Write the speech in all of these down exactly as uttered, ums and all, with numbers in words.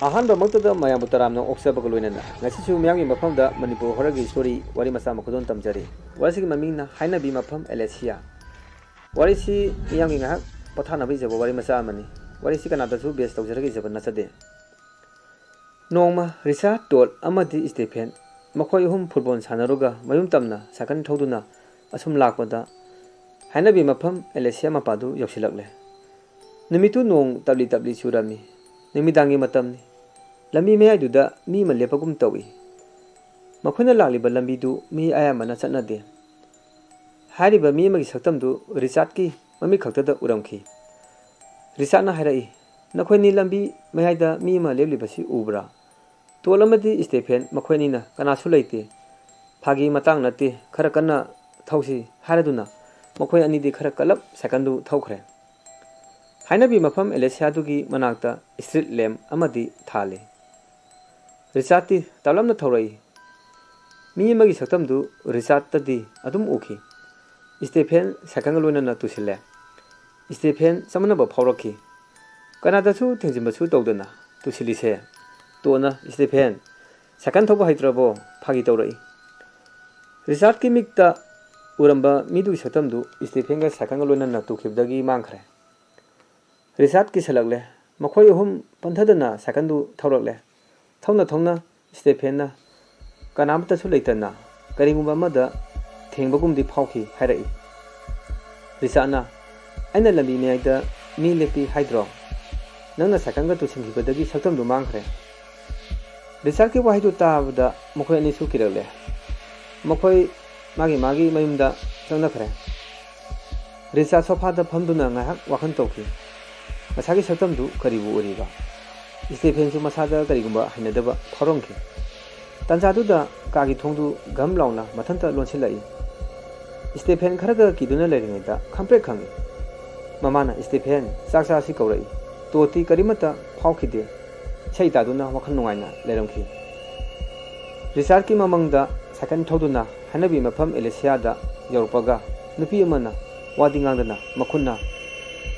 ꯑꯍꯥꯟꯕꯃꯛꯇꯗ ꯃꯌꯥꯝꯕꯨ ꯇꯔꯥꯝꯅ ꯑꯣꯛꯆꯕꯒ ꯂꯣꯏꯅꯅ ꯉꯁꯤꯁꯨ ꯃꯤꯌꯥꯝꯒꯤ ꯃꯐꯝꯗ ꯃꯅꯤꯄꯨꯔ ꯍꯣꯔꯔꯒꯤ ꯁ꯭ꯇꯣꯔꯤ ꯋꯥꯔꯤ ꯃꯆꯥ ꯑꯃ ꯈꯨꯗꯣꯜ ꯇꯝꯖꯔꯤ꯫ ꯋꯥꯔꯤꯁꯤꯒꯤ ꯃꯃꯤꯡꯅ ꯍꯥꯏꯅꯕꯤ ꯃꯐꯝ ꯑꯦꯂꯦꯁꯤꯌꯥ꯫ ꯋꯥꯔꯤꯁꯤ ꯃꯤꯌꯥꯝꯒꯤ ꯉꯥꯏꯍꯥꯛ ꯄꯣꯊꯥꯅꯕ ꯏꯖꯕ ꯋꯥꯔꯤ ꯃꯆꯥ ꯑꯃꯅꯤ꯫ ꯋꯥꯔꯤꯁꯤ ꯀꯅꯥꯗꯁꯨ ꯕꯦꯁ ꯇꯧꯖꯔꯒ ꯏꯖꯕ ꯅꯠꯆꯗꯦ꯫ ꯅꯣꯡꯃ ꯔꯤꯆꯥꯔꯗ, ꯇꯣꯗ ꯑꯃꯗꯤ ꯁ꯭ꯇꯦꯐꯦꯟ ꯃꯈꯣꯏ ꯑꯍꯨꯝ ꯐꯨꯠꯕꯣꯜ ꯁꯥꯟꯅꯔꯨꯒ ꯃꯌꯨꯝ ꯇꯝꯅ ꯁꯥꯏꯀꯜ ꯊꯧꯗꯨꯅ ꯑꯁꯨꯝ ꯂꯥꯛꯄꯗ ꯍꯥꯏꯅꯕꯤ ꯃꯐꯝ ꯑꯦꯂꯦꯁꯤꯌꯥ ꯃꯄꯥꯗꯨ ꯌꯧꯁꯤꯜꯂꯛꯂꯦ꯫ ꯅꯨꯃꯤꯠꯇꯨ ꯅꯣꯡ ꯇꯞꯂꯤ ꯇꯞꯂꯤ ꯆꯨꯔꯝꯃꯤ꯫ ꯅꯨꯃꯤꯗꯥꯡꯒꯤ ꯃꯇꯝꯅꯤ꯫ ꯂꯝꯕꯤ ꯃꯌꯥꯏꯗꯨꯗ ꯃꯤ ꯑꯃ ꯂꯦꯞꯄꯒꯨꯝ ꯇꯧꯏ꯫ ꯃꯈꯣꯏꯅ ꯂꯥꯛꯂꯤꯕ ꯂꯝꯕꯤꯗꯨ ꯃꯤ ꯑꯌꯥꯝꯕꯅ ꯆꯠꯅꯗꯦ꯫ ꯍꯥꯏꯔꯤꯕ ꯃꯤ ꯑꯃꯒꯤ ꯁꯛꯇꯝꯗꯨ ꯔꯤꯆꯥꯔꯗꯀꯤ ꯃꯃꯤꯠ ꯈꯛꯇꯗ ꯎꯔꯝꯈꯤ꯫ ꯔꯤꯆꯥꯔꯗꯅ ꯍꯥꯏꯔꯛꯏ, "ꯅꯈꯣꯏꯅꯤ ꯂꯝꯕꯤ ꯃꯌꯥꯏꯗ ꯃꯤ ꯑꯃ ꯂꯦꯞꯂꯤꯕꯁꯤ ꯎꯕ꯭ꯔꯥ? ꯇꯣꯗ ꯑꯃꯗꯤ ꯁ꯭ꯇꯦꯐꯦꯟ ꯃꯈꯣꯏ ꯑꯅꯤꯅ ꯀꯅꯥꯁꯨ ꯂꯩꯇꯦ꯫ ꯐꯥꯒꯤ ꯃꯇꯥꯡ ꯅꯠꯇꯦ, ꯈꯔ ꯀꯟꯅ ꯊꯧꯁꯤ" ꯍꯥꯏꯔꯗꯨꯅ ꯃꯈꯣꯏ ꯑꯅꯤꯗꯤ ꯈꯔ ꯀꯜꯂꯞ ꯁꯥꯏꯀꯜꯗꯨ ꯊꯧꯈ꯭ꯔꯦ꯫ ꯍꯥꯏꯅꯕꯤ ꯃꯐꯝ ꯑꯦꯂꯦꯁꯤꯌꯥꯗꯨꯒꯤ ꯃꯅꯥꯛꯇ ꯁ꯭ꯇ꯭ꯔꯤꯠ ꯂꯦꯝꯞ ꯑꯃꯗꯤ ꯊꯥꯜꯂꯤ꯫ ꯔꯤꯆꯥꯔꯗꯇꯤ ꯇꯞꯂꯞꯅ ꯊꯧꯔꯛꯏ꯫ ꯃꯤ ꯑꯃꯒꯤ ꯁꯛꯇꯝꯗꯨ ꯔꯤꯆꯥꯔꯗꯇꯗꯤ ꯑꯗꯨꯝ ꯎꯈꯤ꯫ ꯁ꯭ꯇꯦꯐꯦꯟ ꯁꯥꯏꯀꯜꯒ ꯂꯣꯏꯅꯅ ꯇꯨꯁꯤꯜꯂꯦ꯫ ꯁ꯭ꯇꯦꯐꯦꯟ ꯆꯃꯝꯅꯕ ꯐꯥꯎꯔꯛꯈꯤ꯫ ꯀꯅꯥꯗꯁꯨ ꯊꯦꯡꯖꯤꯟꯕꯁꯨ ꯇꯧꯗꯅ ꯇꯨꯁꯤꯜꯂꯤꯁꯦ꯫ ꯇꯣꯗꯅ, "ꯁ꯭ꯇꯦꯐꯦꯟ, ꯁꯥꯏꯀꯜ ꯊꯧꯕ ꯍꯩꯇ꯭ꯔꯕꯣ?" ꯐꯥꯒꯤ ꯇꯧꯔꯛꯏ꯫ ꯔꯤꯆꯥꯔꯗꯀꯤ ꯃꯤꯠꯇ ꯎꯔꯝꯕ ꯃꯤꯗꯨꯒꯤ ꯁꯛꯇꯝꯗꯨ ꯁ꯭ꯇꯦꯐꯦꯟꯒ ꯁꯥꯏꯀꯜꯒ ꯂꯣꯏꯅꯅ ꯇꯨꯈꯤꯕꯗꯒꯤ ꯃꯥꯡꯈ꯭ꯔꯦ꯫ ꯔꯤꯆꯥꯔꯗ ꯀꯤꯁꯜꯂꯛꯂꯦ꯫ ꯃꯈꯣꯏ ꯑꯍꯨꯝ ꯄꯟꯊꯗꯅ ꯁꯥꯏꯀꯜꯗꯨ ꯊꯧꯔꯛꯂꯦ꯫ ꯊꯧꯅ ꯊꯧꯅ ꯁ꯭ꯇꯦꯐꯦꯟꯅ ꯀꯅꯥꯃꯠꯇꯁꯨ ꯂꯩꯇꯅ ꯀꯔꯤꯒꯨꯝꯕ ꯑꯃꯗ ꯊꯦꯡꯕꯒꯨꯝꯗꯤ ꯐꯥꯎꯈꯤ ꯍꯥꯏꯔꯛꯏ꯫ ꯔꯤꯆꯥꯔꯗꯅ, "ꯑꯩꯅ ꯂꯝꯕꯤ ꯃꯌꯥꯏꯗ ꯃꯤ ꯂꯦꯞꯄꯤ ꯍꯥꯏꯗ꯭ꯔꯣ? ꯅꯪꯅ ꯁꯥꯏꯀꯜꯒ ꯇꯨꯁꯤꯟꯈꯤꯕꯗꯒꯤ ꯁꯛꯇꯝꯗꯨ ꯃꯥꯡꯈ꯭ꯔꯦ꯫" ꯔꯤꯆꯥꯔꯗꯀꯤ ꯋꯥꯍꯩꯗꯨ ꯇꯥꯕꯗ ꯃꯈꯣꯏ ꯑꯅꯤꯁꯨ ꯀꯤꯔꯛꯂꯦ꯫ ꯃꯈꯣꯏ ꯃꯥꯒꯤ ꯃꯥꯒꯤ ꯃꯌꯨꯝꯗ ꯆꯪꯅꯈ꯭ꯔꯦ꯫ ꯔꯤꯆꯥꯔꯗ ꯁꯣꯐꯥꯗ ꯐꯝꯗꯨꯅ ꯉꯥꯏꯍꯥꯛ ꯋꯥꯈꯜ ꯇꯧꯈꯤ꯫ ꯃꯁꯥꯒꯤ ꯁꯛꯇꯝꯗꯨ ꯀꯔꯤꯕꯨ ꯑꯣꯏꯔꯤꯕ? ꯁ꯭ꯇꯦꯐꯦꯟꯁꯨ ꯃꯁꯥꯗ ꯀꯔꯤꯒꯨꯝꯕ ꯍꯩꯅꯗꯕ ꯐꯥꯎꯔꯝꯈꯤ꯫ ꯇꯥꯟꯖꯥꯗꯨꯗ ꯀꯥꯒꯤ ꯊꯣꯡꯗꯨ ꯘꯝ ꯂꯥꯎꯅ ꯃꯊꯟꯇ ꯂꯣꯟꯁꯤꯜꯂꯛꯏ꯫ ꯁ꯭ꯇꯦꯐꯦꯟ ꯈꯔꯒ ꯀꯤꯗꯨꯅ ꯂꯩꯔꯤꯉꯩꯗ ꯈꯪꯄ꯭ꯔꯦꯛ ꯈꯪꯏ꯫ ꯃꯃꯥꯅ, "ꯁ꯭ꯇꯦꯐꯦꯟ, ꯆꯥꯛ ꯆꯥꯁꯤ" ꯀꯧꯔꯛꯏ꯫ ꯇꯣꯗꯇꯤ ꯀꯔꯤꯃꯠꯇ ꯐꯥꯎꯈꯤꯗꯦ꯫ ꯏꯁꯩ ꯇꯥꯗꯨꯅ ꯋꯥꯈꯜ ꯅꯨꯡꯉꯥꯏꯅ ꯂꯩꯔꯝꯈꯤ꯫ ꯔꯤꯆꯥꯔꯗꯀꯤ ꯃꯃꯪꯗ ꯁꯥꯏꯀꯜ ꯊꯧꯗꯨꯅ ꯍꯥꯏꯅꯕꯤ ꯃꯐꯝ ꯑꯦꯂꯦꯁꯤꯌꯥꯗ ꯌꯧꯔꯛꯄꯒ ꯅꯨꯄꯤ ꯑꯃꯅ ꯋꯥꯗꯤ ꯉꯥꯡꯗꯅ ꯃꯈꯨꯠꯅ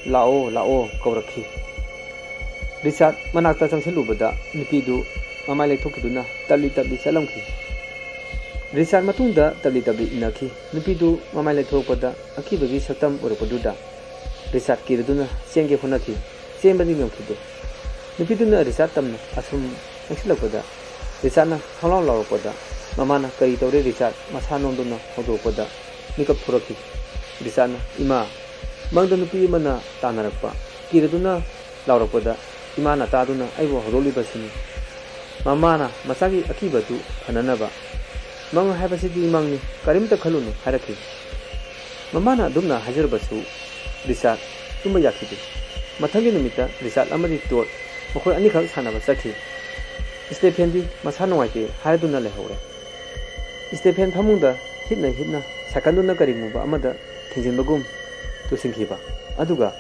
"ꯂꯥꯛꯑꯣ, ꯂꯥꯛꯑꯣ" ꯀꯧꯔꯛꯈꯤ꯫ ꯔꯤꯆꯥꯔꯗ ꯃꯅꯥꯛꯇ ꯆꯪꯁꯤꯜꯂꯨꯕꯗ ꯅꯨꯄꯤꯗꯨ ꯃꯃꯥꯏ ꯂꯩꯊꯣꯛꯈꯤꯗꯨꯅ ꯇꯞꯂꯤ ꯇꯞꯂꯤ ꯆꯠꯂꯝꯈꯤ꯫ ꯔꯤꯆꯥꯔꯗ ꯃꯇꯨꯡꯗ ꯇꯞꯂꯤ ꯇꯞꯂꯤ ꯏꯟꯅꯈꯤ꯫ ꯅꯨꯄꯤꯗꯨ ꯃꯃꯥꯏ ꯂꯩꯊꯣꯔꯛꯄꯗ ꯑꯀꯤꯕꯒꯤ ꯁꯛꯇꯝ ꯎꯔꯛꯄꯗꯨꯗ ꯔꯤꯆꯥꯔꯗ ꯀꯤꯔꯗꯨꯅ ꯆꯦꯟꯒꯦ ꯍꯣꯠꯅꯈꯤ꯫ ꯆꯦꯟꯕꯗꯤ ꯉꯝꯈꯤꯗꯦ꯫ ꯅꯨꯄꯤꯗꯨꯅ ꯔꯤꯆꯥꯔꯗ ꯇꯝꯅ ꯑꯁꯨꯝ ꯅꯛꯁꯤꯜꯂꯛꯄꯗ ꯔꯤꯆꯥꯔꯗꯅ ꯈꯪꯂꯥꯎ ꯂꯥꯎꯔꯛꯄꯗ ꯃꯃꯥꯅ "ꯀꯔꯤ ꯇꯧꯔꯦ ꯔꯤꯆꯥꯔꯗ?" ꯃꯁꯥ ꯅꯣꯝꯗꯨꯅ ꯍꯧꯗꯣꯛꯄꯗ ꯃꯤꯀꯞ ꯊꯣꯔꯛꯈꯤ꯫ ꯔꯤꯆꯥꯔꯗꯅ "ꯏꯃꯥ, ꯃꯪꯗ ꯅꯨꯄꯤ ꯑꯃꯅ ꯇꯥꯟꯅꯔꯛꯄ, ꯀꯤꯔꯗꯨꯅ ꯂꯥꯎꯔꯛꯄꯗ ꯏꯃꯥꯅ ꯇꯥꯗꯨꯅ ꯑꯩꯕꯨ ꯍꯧꯗꯣꯛꯂꯤꯕꯁꯤꯅꯤ꯫ ꯃꯃꯥꯅ ꯃꯆꯥꯒꯤ ꯑꯀꯤꯕꯗꯨ ꯐꯅꯅꯕ, 'ꯃꯪ ꯍꯥꯏꯕꯁꯤꯗꯤ ꯃꯪꯅꯤ, ꯀꯔꯤꯝꯇ ꯈꯜꯂꯨꯅꯨ' ꯍꯥꯏꯔꯛꯈꯤ꯫ ꯃꯃꯥꯅ ꯑꯗꯨꯝꯅ ꯍꯥꯏꯖꯔꯕꯁꯨ ꯔꯤꯆꯥꯔꯗ ꯇꯨꯝꯕ ꯌꯥꯈꯤꯗꯦ꯫ ꯃꯊꯪꯒꯤ ꯅꯨꯃꯤꯠꯇ ꯔꯤꯆꯥꯔꯗ ꯑꯃꯗꯤ ꯇꯣꯗ ꯃꯈꯣꯏ ꯑꯅꯤꯈꯛ ꯁꯥꯟꯅꯕ ꯆꯠꯈꯤ꯫ ꯁ꯭ꯇꯦꯐꯦꯟꯗꯤ ꯃꯁꯥ ꯅꯨꯡꯉꯥꯏꯇꯦ ꯍꯥꯏꯗꯨꯅ ꯂꯩꯍꯧꯔꯦ꯫ ꯁ꯭ꯇꯦꯐꯦꯟ ꯐꯃꯨꯡꯗ ꯍꯤꯞꯅ ꯍꯤꯞꯅ ꯁꯥꯏꯀꯜꯗꯨꯅ ꯀꯔꯤꯒꯨꯝꯕ ꯑꯃꯗ ꯊꯤꯡꯖꯤꯟꯕꯒꯨꯝ ꯇꯨꯁꯤꯟꯈꯤꯕ, ꯑꯗꯨꯒ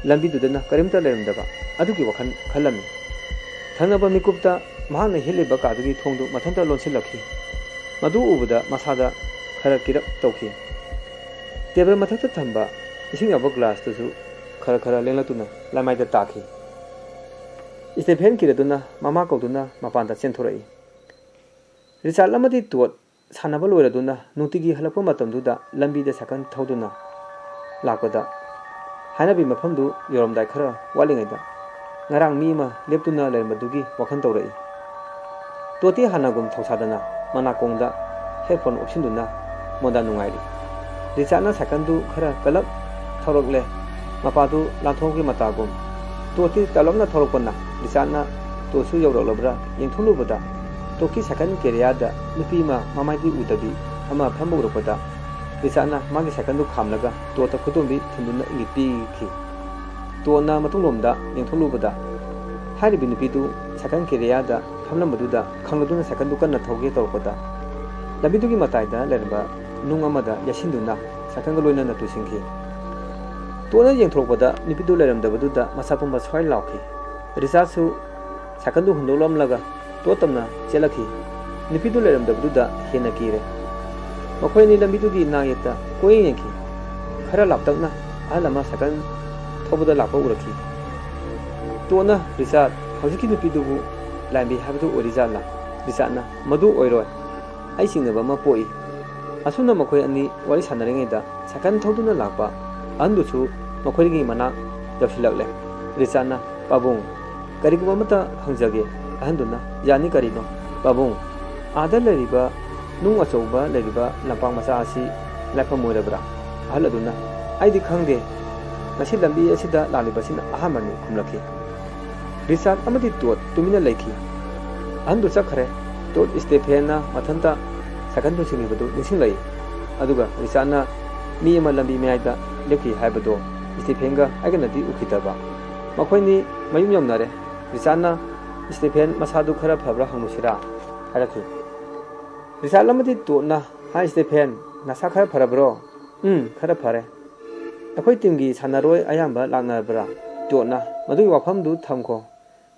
ꯂꯝꯕꯤꯗꯨꯗꯅ ꯀꯔꯤꯝꯇ ꯂꯩꯔꯝꯗꯕ ꯑꯗꯨꯒꯤ ꯋꯥꯈꯜ ꯈꯜꯂꯝꯃꯤ꯫ ꯊꯪꯅꯕ ꯃꯤꯀꯨꯞꯇ ꯃꯍꯥꯛꯅ ꯍꯤꯞꯂꯤꯕ ꯀꯥꯗꯨꯒꯤ ꯊꯣꯡꯗꯨ ꯃꯊꯟꯇ ꯂꯣꯟꯁꯤꯜꯂꯛꯈꯤ꯫ ꯃꯗꯨ ꯎꯕꯗ ꯃꯁꯥꯗ ꯈꯔ ꯀꯤꯔꯞ ꯇꯧꯈꯤ꯫ ꯇꯦꯕꯜ ꯃꯊꯛꯇ ꯊꯝꯕ ꯏꯁꯤꯡ ꯌꯥꯎꯕ ꯒ꯭ꯂꯥꯁꯇꯨꯁꯨ ꯈꯔ ꯈꯔ ꯂꯦꯡꯂꯛꯇꯨꯅ ꯂꯃꯥꯏꯗ ꯇꯥꯈꯤ꯫ ꯁ꯭ꯇꯦꯐꯦꯟ ꯀꯤꯔꯗꯨꯅ ꯃꯃꯥ ꯀꯧꯗꯨꯅ ꯃꯄꯥꯟꯗ ꯆꯦꯟꯊꯣꯔꯛꯏ꯫ ꯔꯤꯆꯥꯔꯗ ꯑꯃꯗꯤ ꯇꯣꯗ ꯁꯥꯟꯅꯕ ꯂꯣꯏꯔꯗꯨꯅ ꯅꯨꯡꯇꯤꯒꯤ ꯍꯜꯂꯛꯄ ꯃꯇꯝꯗꯨꯗ ꯂꯝꯕꯤꯗ ꯁꯥꯏꯀꯜ ꯊꯧꯗꯨꯅ ꯂꯥꯛꯄꯗ, ꯍꯥꯏꯅꯕꯤ ꯃꯐꯝꯗꯨ ꯌꯧꯔꯝꯗꯥꯏ ꯈꯔ ꯋꯥꯠꯂꯤꯉꯩꯗ ꯉꯔꯥꯡ ꯃꯤ ꯑꯃ ꯂꯦꯞꯇꯨꯅ ꯂꯩꯔꯝꯕꯗꯨꯒꯤ ꯋꯥꯈꯜ ꯇꯧꯔꯛꯏ꯫ ꯇꯣꯗꯇꯤ ꯍꯥꯟꯅꯒꯨꯝ ꯊꯧꯁꯥꯗꯅ ꯃꯅꯥꯀꯣꯡꯗ ꯍꯦꯗꯐꯣꯟ ꯎꯞꯁꯤꯟꯗꯨꯅ ꯃꯣꯟꯗꯥ ꯅꯨꯡꯉꯥꯏꯔꯤ꯫ ꯔꯤꯆꯥꯔꯗꯅ ꯁꯥꯏꯀꯜꯗꯨ ꯈꯔ ꯀꯜꯂꯞ ꯊꯧꯔꯛꯂꯦ꯫ ꯃꯄꯥꯗꯨ ꯂꯥꯟꯊꯣꯛꯀꯤ ꯃꯇꯥꯒꯨꯝ꯫ ꯇꯣꯗꯇꯤ ꯇꯞꯂꯞꯅ ꯊꯧꯔꯛꯄꯅ ꯔꯤꯆꯥꯔꯗꯅ ꯇꯣꯗꯁꯨ ꯌꯧꯔꯛꯂꯕ꯭ꯔꯥ ꯌꯦꯡꯊꯣꯛꯂꯨꯕꯗ ꯇꯣꯗꯀꯤ ꯁꯥꯏꯀꯜ ꯀꯦꯔꯤꯌꯥꯗ ꯅꯨꯄꯤ ꯑꯃ ꯃꯃꯥꯏꯗꯤ ꯎꯗꯕꯤ ꯑꯃ ꯐꯝꯕ ꯎꯔꯛꯄꯗ ꯔꯤꯆꯥꯔꯗꯅ ꯃꯥꯒꯤ ꯁꯥꯏꯀꯜꯗꯨ ꯈꯥꯝꯂꯒ ꯇꯣꯗꯇ ꯈꯨꯗꯣꯝꯕꯤ ꯊꯤꯟꯗꯨꯅ ꯏꯪꯒꯤꯠ ꯄꯤꯈꯤ꯫ ꯇꯣꯗꯅ ꯃꯇꯨꯡꯂꯣꯝꯗ ꯌꯦꯡꯊꯣꯛꯂꯨꯕꯗ ꯍꯥꯏꯔꯤꯕꯤ ꯅꯨꯄꯤꯗꯨ ꯁꯥꯏꯀꯜ ꯀꯦꯔꯤꯌꯥꯗ ꯐꯝꯂꯝꯕꯗꯨꯗ ꯈꯪꯂꯗꯨꯅ ꯁꯥꯏꯀꯜꯗꯨ ꯀꯟꯅ ꯊꯧꯒꯦ ꯇꯧꯔꯛꯄꯗ ꯂꯝꯕꯤꯗꯨꯒꯤ ꯃꯇꯥꯏꯗ ꯂꯩꯔꯝꯕ ꯅꯨꯡ ꯑꯃꯗ ꯌꯩꯁꯤꯟꯗꯨꯅ ꯁꯥꯏꯀꯜꯒ ꯂꯣꯏꯅꯅ ꯇꯨꯁꯤꯟꯈꯤ꯫ ꯇꯣꯗꯅ ꯌꯦꯡꯊꯣꯔꯛꯄꯗ ꯅꯨꯄꯤꯗꯨ ꯂꯩꯔꯝꯗꯕꯗꯨꯗ ꯃꯁꯥ ꯄꯨꯝꯕ ꯁ꯭ꯋꯥꯏ ꯂꯥꯎꯈꯤ꯫ ꯔꯤꯆꯥꯔꯗꯁꯨ ꯁꯥꯏꯀꯜꯗꯨ ꯍꯨꯟꯗꯣꯛꯂꯝꯂꯒ ꯇꯣꯗ ꯇꯝꯅ ꯆꯦꯜꯂꯛꯈꯤ꯫ ꯅꯨꯄꯤꯗꯨ ꯂꯩꯔꯝꯗꯕꯗꯨꯗ ꯍꯦꯟꯅ ꯀꯤꯔꯦ꯫ ꯃꯈꯣꯏ ꯑꯅꯤ ꯂꯝꯕꯤꯗꯨꯒꯤ ꯅꯥꯛꯌꯦꯠꯇ ꯀꯣꯏꯌꯦꯡ ꯌꯦꯡꯈꯤ꯫ ꯈꯔ ꯂꯥꯞꯇꯛꯅ ꯑꯍꯜ ꯑꯃ ꯁꯥꯏꯀꯜ ꯊꯧꯕꯗ ꯂꯥꯛꯄ ꯎꯔꯛꯈꯤ꯫ ꯇꯣꯠꯅ, "ꯔꯤꯆꯥꯔꯗ, ꯍꯧꯖꯤꯛꯀꯤ ꯅꯨꯄꯤꯗꯨꯕꯨ ꯂꯥꯏꯝꯕꯤ ꯍꯥꯏꯕꯗꯨ ꯑꯣꯏꯔꯤꯖꯥꯠꯂꯥ?" ꯔꯤꯆꯥꯔꯗꯅ, "ꯃꯗꯨ ꯑꯣꯏꯔꯣꯏ꯫ ꯑꯩ ꯆꯤꯡꯅꯕ ꯑꯃ ꯄꯣꯛꯏ꯫" ꯑꯁꯨꯝꯅ ꯃꯈꯣꯏ ꯑꯅꯤ ꯋꯥꯔꯤ ꯁꯥꯟꯅꯔꯤꯉꯩꯗ ꯁꯥꯏꯀꯜ ꯊꯧꯗꯨꯅ ꯂꯥꯛꯄ ꯑꯍꯟꯗꯨꯁꯨ ꯃꯈꯣꯏꯒꯤ ꯃꯅꯥꯛ ꯌꯧꯁꯤꯜꯂꯛꯂꯦ꯫ ꯔꯤꯆꯥꯔꯗꯅ, "ꯄꯥꯕꯨꯡ, ꯀꯔꯤꯒꯨꯝꯕ ꯑꯃꯇ ꯍꯪꯖꯒꯦ꯫" ꯑꯍꯟꯗꯨꯅ, "ꯌꯥꯅꯤ, ꯀꯔꯤꯅꯣ?" "ꯄꯥꯕꯨꯡ, ꯑꯥꯗ ꯂꯩꯔꯤꯕ ꯅꯨꯡ ꯑꯆꯧꯕ ꯂꯩꯔꯤꯕ ꯂꯝꯄꯥꯛ ꯃꯆꯥ ꯑꯁꯤ ꯂꯥꯏꯐꯝ ꯑꯣꯏꯔꯕ꯭ꯔꯥ?" ꯑꯍꯜ ꯑꯗꯨꯅ, "ꯑꯩꯗꯤ ꯈꯪꯗꯦ, ꯉꯁꯤ ꯂꯝꯕꯤ ꯑꯁꯤꯗ ꯂꯥꯛꯂꯤꯕꯁꯤꯅ ꯑꯍꯥꯟꯕꯅꯤ" ꯈꯨꯝꯂꯛꯈꯤ꯫ ꯔꯤꯆꯥꯔꯗ ꯑꯃꯗꯤ ꯇꯣꯠ ꯇꯨꯃꯤꯟꯅ ꯂꯩꯈꯤ꯫ ꯑꯍꯟꯗꯨ ꯆꯠꯈ꯭ꯔꯦ꯫ ꯇꯣꯠ ꯁ꯭ꯇꯦꯐꯦꯟꯅ ꯃꯊꯟꯇ ꯁꯥꯏꯀꯜ ꯊꯧꯁꯤꯜꯂꯤꯕꯗꯨ ꯅꯤꯡꯁꯤꯡꯂꯛꯏ꯫ ꯑꯗꯨꯒ ꯔꯤꯆꯥꯔꯗꯅ ꯃꯤ ꯑꯃ ꯂꯝꯕꯤ ꯃꯌꯥꯏꯗ ꯂꯦꯞꯈꯤ ꯍꯥꯏꯕꯗꯣ ꯁ꯭ꯇꯦꯐꯦꯟꯒ ꯑꯩꯒꯅꯗꯤ ꯎꯈꯤꯗꯕ꯫ ꯃꯈꯣꯏꯅꯤ ꯃꯌꯨꯝ ꯌꯧꯅꯔꯦ꯫ ꯔꯤꯆꯥꯔꯗꯅ, "ꯁ꯭ꯇꯦꯐꯦꯟ ꯃꯁꯥꯗꯨ ꯈꯔ ꯐꯕ꯭ꯔꯥ ꯍꯪꯂꯨꯁꯤꯔꯥ?" ꯍꯥꯏꯔꯛꯈꯤ꯫ ꯔꯤꯆꯥꯔꯗ ꯑꯃꯗꯤ ꯇꯣꯠꯅ, "ꯍꯥꯏ ꯁ꯭ꯇꯦꯐꯦꯟ, ꯅꯁꯥ ꯈꯔ ꯐꯔꯕ꯭ꯔꯣ?" "ꯎꯝ, ꯈꯔ ꯐꯔꯦ꯫" "ꯑꯩꯈꯣꯏ ꯇꯤꯝꯒꯤ ꯁꯥꯟꯅꯔꯣꯏ ꯑꯌꯥꯝꯕ ꯂꯥꯛꯅꯔꯕ꯭ꯔꯥ?" ꯇꯣꯠꯅ, "ꯃꯗꯨꯒꯤ ꯋꯥꯐꯝꯗꯨ ꯊꯝꯈꯣ꯫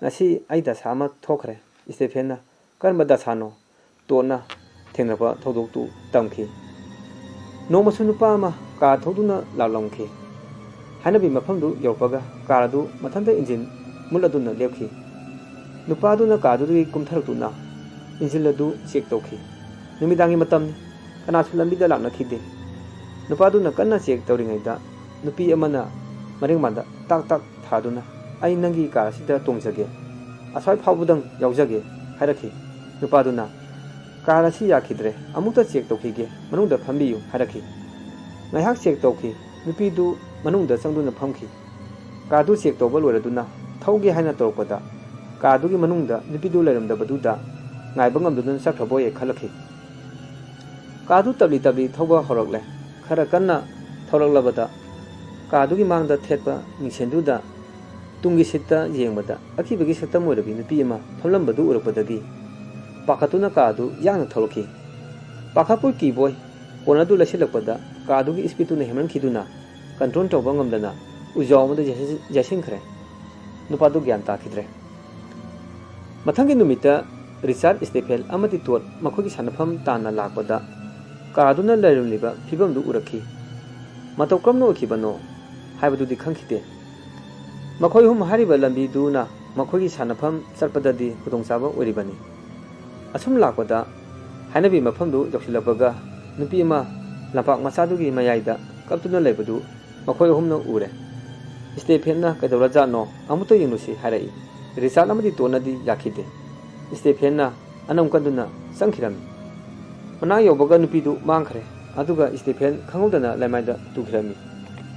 ꯉꯁꯤ ꯑꯩ ꯗꯁꯥ ꯑꯃ ꯊꯣꯛꯈ꯭ꯔꯦ꯫" ꯁ꯭ꯇꯦꯐꯦꯟꯅ, "ꯀꯔꯝꯕ ꯗꯁꯥꯅꯣ?" ꯇꯣꯠꯅ ꯊꯦꯡꯅꯕ ꯊꯧꯗꯣꯛꯇꯨ ꯇꯝꯈꯤ꯫ ꯅꯣꯡꯃꯁꯨ ꯅꯨꯄꯥ ꯑꯃ ꯀꯥꯔ ꯊꯧꯗꯨꯅ ꯂꯥꯛꯂꯝꯈꯤ꯫ ꯍꯥꯏꯅꯕꯤ ꯃꯐꯝꯗꯨ ꯌꯧꯔꯛꯄꯒ ꯀꯥꯔ ꯑꯗꯨ ꯃꯊꯟꯇ ꯏꯟꯖꯤꯟ ꯃꯨꯠꯂꯗꯨꯅ ꯂꯦꯞꯈꯤ꯫ ꯅꯨꯄꯥꯗꯨꯅ ꯀꯥꯔꯗꯨꯗꯒꯤ ꯀꯨꯝꯊꯔꯛꯇꯨꯅ ꯏꯟꯖꯤꯟ ꯑꯗꯨ ꯆꯦꯛ ꯇꯧꯈꯤ꯫ ꯅꯨꯃꯤꯗꯥꯡꯒꯤ ꯃꯇꯝꯅꯤ꯫ ꯀꯅꯥꯁꯨ ꯂꯝꯕꯤꯗ ꯂꯥꯛꯅꯈꯤꯗꯦ꯫ ꯅꯨꯄꯥꯗꯨꯅ ꯀꯟꯅ ꯆꯦꯛ ꯇꯧꯔꯤꯉꯩꯗ ꯅꯨꯄꯤ ꯑꯃꯅ ꯃꯔꯦꯡꯕꯥꯟꯗ ꯇꯥꯛ ꯇꯥꯛ ꯊꯥꯗꯨꯅ, "ꯑꯩ ꯅꯪꯒꯤ ꯀꯥꯔ ꯑꯁꯤꯗ ꯇꯣꯡꯖꯒꯦ, ꯑꯁ꯭ꯋꯥꯏ ꯐꯥꯎꯕꯗꯪ ꯌꯥꯎꯖꯒꯦ" ꯍꯥꯏꯔꯛꯈꯤ꯫ ꯅꯨꯄꯥꯗꯨꯅ, "ꯀꯥꯔ ꯑꯁꯤ ꯌꯥꯈꯤꯗ꯭ꯔꯦ, ꯑꯃꯨꯛꯇ ꯆꯦꯛ ꯇꯧꯈꯤꯒꯦ, ꯃꯅꯨꯡꯗ ꯐꯝꯕꯤꯌꯨ" ꯍꯥꯏꯔꯛꯈꯤ꯫ ꯉꯥꯏꯍꯥꯛ ꯆꯦꯛ ꯇꯧꯈꯤ꯫ ꯅꯨꯄꯤꯗꯨ ꯃꯅꯨꯡꯗ ꯆꯪꯗꯨꯅ ꯐꯝꯈꯤ꯫ ꯀꯥꯔꯗꯨ ꯆꯦꯛ ꯇꯧꯕ ꯂꯣꯏꯔꯗꯨꯅ ꯊꯧꯒꯦ ꯍꯥꯏꯅ ꯇꯧꯔꯛꯄꯗ, ꯀꯥꯔꯗꯨꯒꯤ ꯃꯅꯨꯡꯗ ꯅꯨꯄꯤꯗꯨ ꯂꯩꯔꯝꯗꯕꯗꯨꯗ ꯉꯥꯏꯕ ꯉꯝꯗꯗꯨꯅ ꯆꯠꯈ꯭ꯔꯕꯣꯏ ꯈꯜꯂꯛꯈꯤ꯫ ꯀꯥꯔꯗꯨ ꯇꯞꯂꯤ ꯇꯞꯂꯤ ꯊꯧꯕ ꯍꯧꯔꯛꯂꯦ꯫ ꯈꯔ ꯀꯟꯅ ꯊꯧꯔꯛꯂꯕꯗ ꯀꯥꯔꯗꯨꯒꯤ ꯃꯥꯡꯗ ꯊꯦꯠꯄ ꯃꯤꯡꯁꯦꯟꯗꯨꯗ ꯇꯨꯡꯒꯤ ꯁꯤꯠꯇ ꯌꯦꯡꯕꯗ ꯑꯀꯤꯕꯒꯤ ꯁꯛꯇꯝ ꯑꯣꯏꯔꯕꯤ ꯅꯨꯄꯤ ꯑꯃ ꯐꯝꯂꯝꯕꯗꯨ ꯎꯔꯛꯄꯗꯒꯤ ꯄꯥꯈꯠꯇꯨꯅ ꯀꯥꯔꯗꯨ ꯌꯥꯡꯅ ꯊꯧꯔꯛꯈꯤ꯫ ꯄꯥꯈꯠꯄꯣꯏ ꯀꯤꯕꯣꯏ ꯀꯣꯟꯅꯔꯗꯨ ꯂꯩꯁꯤꯜꯂꯛꯄꯗ ꯀꯥꯔꯗꯨꯒꯤ ꯁ꯭ꯄꯤꯗꯇꯨꯅ ꯍꯦꯟꯃꯟꯈꯤꯗꯨꯅ ꯀꯟꯇ꯭ꯔꯣꯜ ꯇꯧꯕ ꯉꯝꯗꯅ ꯎꯖꯥꯎ ꯑꯃꯗ ꯌꯩꯁꯤꯟ-, ꯌꯩꯁꯤꯟꯈ꯭ꯔꯦ꯫ ꯅꯨꯄꯥꯗꯨ ꯒ꯭ꯌꯥꯟ ꯇꯥꯈꯤꯗ꯭ꯔꯦ꯫ ꯃꯊꯪꯒꯤ ꯅꯨꯃꯤꯠꯇ ꯔꯤꯆꯥꯔꯗ, ꯁ꯭ꯇꯦꯐꯦꯟ ꯑꯃꯗꯤ ꯇꯣꯠ ꯃꯈꯣꯏꯒꯤ ꯁꯥꯟꯅꯐꯝ ꯇꯥꯟꯅ ꯂꯥꯛꯄꯗ ꯀꯥꯔꯗꯨꯅ ꯂꯩꯔꯝꯂꯤꯕ ꯐꯤꯕꯝꯗꯨ ꯎꯔꯛꯈꯤ꯫ ꯃꯇꯧ ꯀꯔꯝꯅ ꯑꯣꯏꯈꯤꯕꯅꯣ ꯍꯥꯏꯕꯗꯨꯗꯤ ꯈꯪꯈꯤꯗꯦ꯫ ꯃꯈꯣꯏ ꯑꯍꯨꯝ ꯍꯥꯏꯔꯤꯕ ꯂꯝꯕꯤꯗꯨꯅ ꯃꯈꯣꯏꯒꯤ ꯁꯥꯟꯅꯐꯝ ꯆꯠꯄꯗꯗꯤ ꯈꯨꯗꯣꯡꯆꯥꯕ ꯑꯣꯏꯔꯤꯕꯅꯤ꯫ ꯑꯁꯨꯝ ꯂꯥꯛꯄꯗ ꯍꯥꯏꯅꯕꯤ ꯃꯐꯝꯗꯨ ꯌꯧꯁꯤꯜꯂꯛꯄꯒ ꯅꯨꯄꯤ ꯑꯃ ꯂꯝꯄꯥꯛ ꯃꯆꯥꯗꯨꯒꯤ ꯃꯌꯥꯏꯗ ꯀꯞꯇꯨꯅ ꯂꯩꯕꯗꯨ ꯃꯈꯣꯏ ꯑꯍꯨꯝꯅ ꯎꯔꯦ꯫ ꯁ꯭ꯇꯦꯐꯦꯟꯅ "ꯀꯩꯗꯧꯔꯖꯥꯠꯅꯣ? ꯑꯃꯨꯛꯇ ꯌꯦꯡꯂꯨꯁꯤ" ꯍꯥꯏꯔꯛꯏ꯫ ꯔꯤꯆꯥꯔꯗ ꯑꯃꯗꯤ ꯇꯣꯠꯅꯗꯤ ꯌꯥꯈꯤꯗꯦ꯫ ꯁ꯭ꯇꯦꯐꯦꯟꯅ ꯑꯅꯝ ꯀꯟꯗꯨꯅ ꯆꯪꯈꯤꯔꯝꯃꯤ꯫ ꯃꯅꯥꯛ ꯌꯧꯕꯒ ꯅꯨꯄꯤꯗꯨ ꯃꯥꯡꯈ꯭ꯔꯦ꯫ ꯑꯗꯨꯒ ꯁ꯭ꯇꯦꯐꯦꯟ ꯈꯪꯍꯧꯗꯅ ꯂꯩꯃꯥꯏꯗ ꯇꯨꯈꯤꯔꯝꯃꯤ꯫